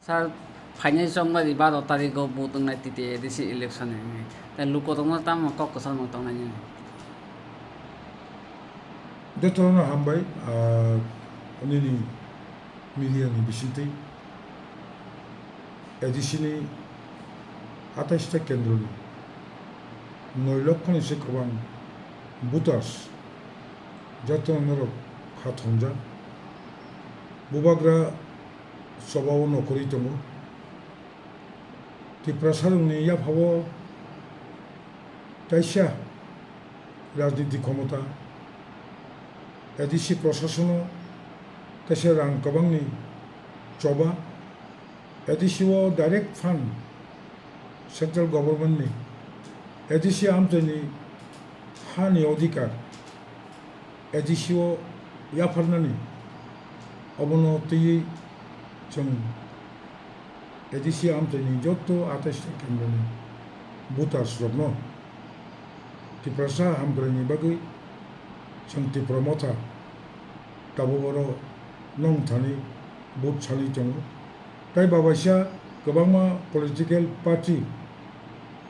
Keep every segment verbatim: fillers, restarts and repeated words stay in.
Sir, phainai chongmari baro tarigo vote wngnai T T A A D C election ni. Tei luku tongma tamo kok kwchangma tongnai nini. Jotono hambai, ah, nini media ni bisingtwi. A D C ni atais ta kendro ni noi lokho ni se kwbang voters jotono norok kha thongjak. Bubagra choba o nokorwi tongo. Tiprasa rokni yapha o kaisa rajniti khomota, A D C prosasono kaisa rang kwbangni choba, A D C o direct fund central government ni, A D C amchaini hani odhikar, A D C o yapharnani, obono twiwi chwng A D C amchaini joto atais ta kendroni voters rokno Tiprasa hamkraini bagwi chwng Tipra Motha tabuk oro nong thani vote sani tongo. Tei babaisa kwbangma political party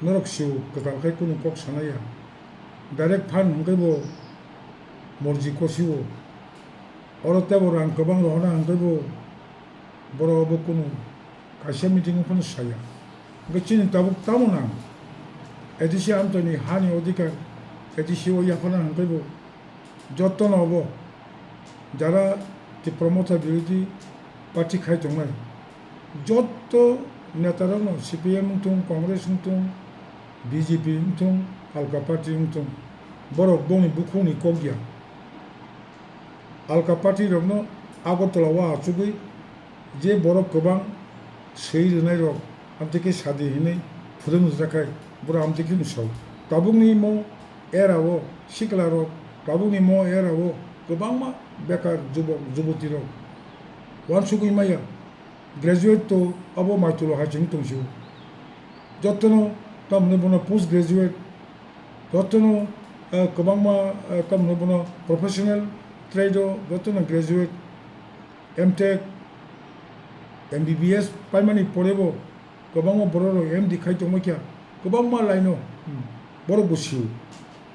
norok sio kwtal khai kunu kok sanaya. Direct fund hwnkhe bo morji kosio. Oro teibo rang kwbang rohorna hwnkhe bo borok bo kunu kaisa meeting o phano saya. Hwnkhe chini tabuk tamo nang? A D C amchaini hani odhikar A D C o yapharna hwnkhe bo jotono obo jara Tipra Motha birodhi party khai tongnai, jotto netarokno C P I M wngthung, Congress wngthung, B J P wngthung, alka party wngthung, borok bongni bukhukni kok ya. Alka party rokno Agartala o achugwi je borok kwbang swi rwnairok amtwi khe sadi hinwi phwrwng rwjakhai, borok amtwi khe no sao. Tabukni mo era o siklarok, tabukni mo era o kwbangma bekar jubok jubotirok uansugwi maya. Graduate to abo maitulo hai chwng tongsio. Jotono tamni bono post graduate, jotono, eh, kwbangma, eh, tamni bono professional trade o jotono graduate, M Tech, M B B S paimani porebo kwbangma borok rok M D khai tongma kya, kwbangma line o, hmm, borok bo sio.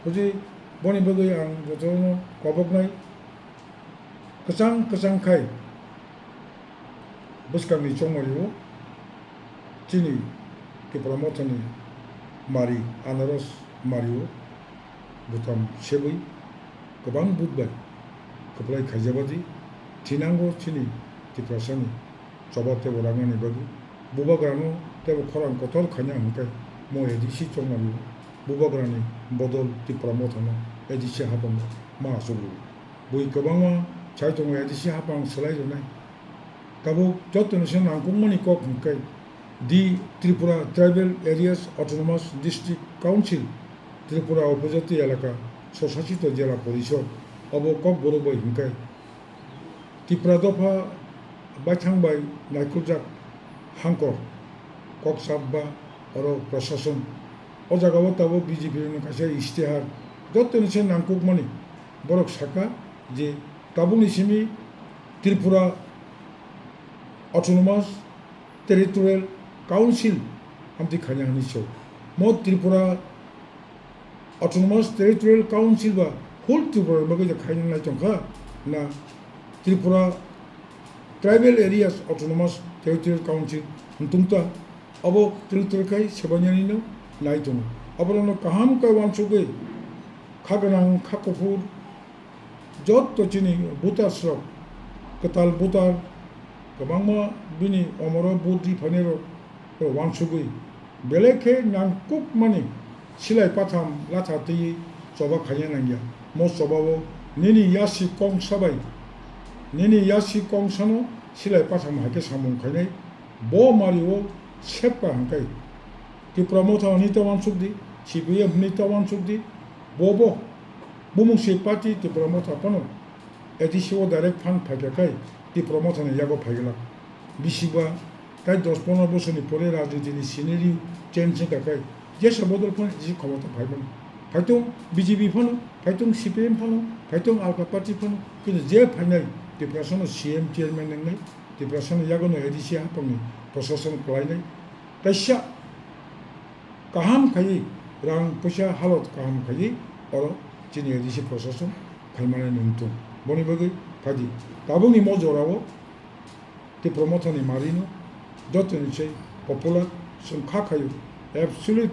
Hwdi boni bagwi ang jotono koboknai kwchang kwchang khai bwskangni chongmari o chini Tipra Mothani mari, anaros mari o bwtam sebwi kwbang but bai kwplai khaijabadi thinango chini Tiprasani choba teibo rangmani bagwi. Bubagrano teibo khorang kotor khaina hwnkhe mo A D C chongmani bubagrani bodol Tipra Mothano A D C hapango ma achukgo. Bui kwbangma sai tongo A D C hapang swlai rwnai. Tabuk joto ni se nangkukmani kok hwnkhe the Tripura Tribal Areas Autonomous District Council, Tripura Upojati Elaka Swsasito Jela Porishod, obo Kokborok bai hwnkhe Tipra dopha baithang bai naikhuljak hangkor, kok sap ba oro prosason. O jaga o tabuk B J P ni kaisa istihar, joto ni se nangkukmani borok saka je tabukni simi Tripura Autonomous Territorial Council amtwi khaina hwnwi sao. Mo Tripura Autonomous Territorial Council ba whole Tripura ni bagwi je khaina nai tongkha na Tripura Tribal Areas Autonomous Territorial Council hwntungta abo territorial khai sebainani no nai tongo. Aborokno kaham khe uansugwi kha gwnang kha kuphur jotto chini voters rok, kwtal voter, kwbangma bini omoro vote ri phainai rok, rok uansugwi belai khe nangkukmani silai patham latha twiwi choba khaina nangya. Mo choba o nini yasi kongsa bai, nini yasi kongsano silai patham hai khe samung khainai, bo mari o sepka hwnkhe Tipra Motha hwnwi ta uansuk di, C P I M hwnwi ta uansuk di, bo bo bumung se party Tipra Motha phano A D C o direct fund phaikha khai Tipra Motha ni yago phaiglak. Bisi ba tai dos pondro bosor ni pore rajniti ni scenario change wngkha khai jesa bodol phano A D C khomota phaimani. Phaitong B J P phano, phaitong C P I M phano, phaitong alka party phano, kintu je phainai Tiprasa no C M chairman wngnai, Tiprasa ni yago no A D C haphang ni prosason khlainai, kaisa kaham khaiwi, rang puisa halot kaham khaiwi oro chini A D C prosason khaimani nung tong. Boni bagwi phaidi tabukni mo jorao Tipra Mothani marino jotoni se popular chwng kha khaio, absolute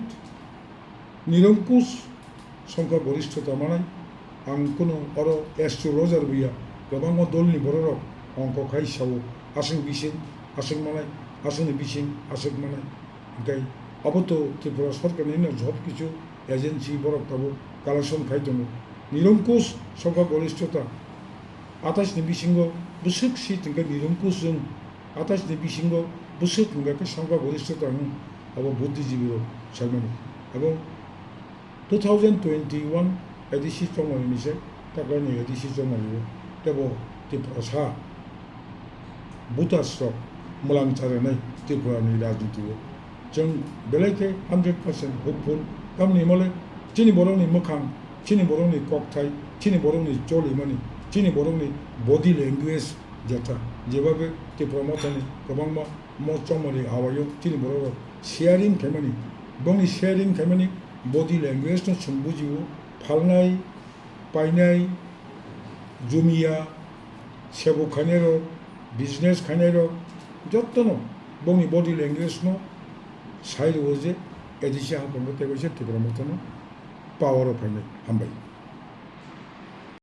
nirongkush songkha goristhota manai. Ang kunu oro astrologer buya, kwbangma dolni bororok ongkho khai sao, aswk bising, aswk manai, aswkni bising, aswk manai. Hwnkhe abo to Tripura sorkarni no job kichu agency borok tabuk collection khai tongo. Nirongkush songkha goristhota atais ni bisingo bwswk seat hwnkhe nirongkush chwng, atais ni bisingo bwswk hwnkhe songkha goristhota hwn abo buddhijibirok saimani. Abo two thousand twenty-one A D C chongmani ni se taklaini A D C chongmani o tebo Tiprasa voters rok mwlang charanai Tripura ni rajniti o. Chwng belai khe hundred percent hopeful, tamni hwnmale chini borokni mwkhang, chini borokni kokthai, chini borokni cholimani, chini borokni body language jeta, jebabe Tipra Mothani kwbangma mo chongmani hawaio chini borok rok sharing khaimani, bongni sharing khaimani body language no chwng bujio, phalnai, painai, jumia, sebo khainai rok, business khainai rok, jottono bongni body language no sai rwo je A D C haphangbo tei kaisa Tipra Mothano power o phainai. Hambai.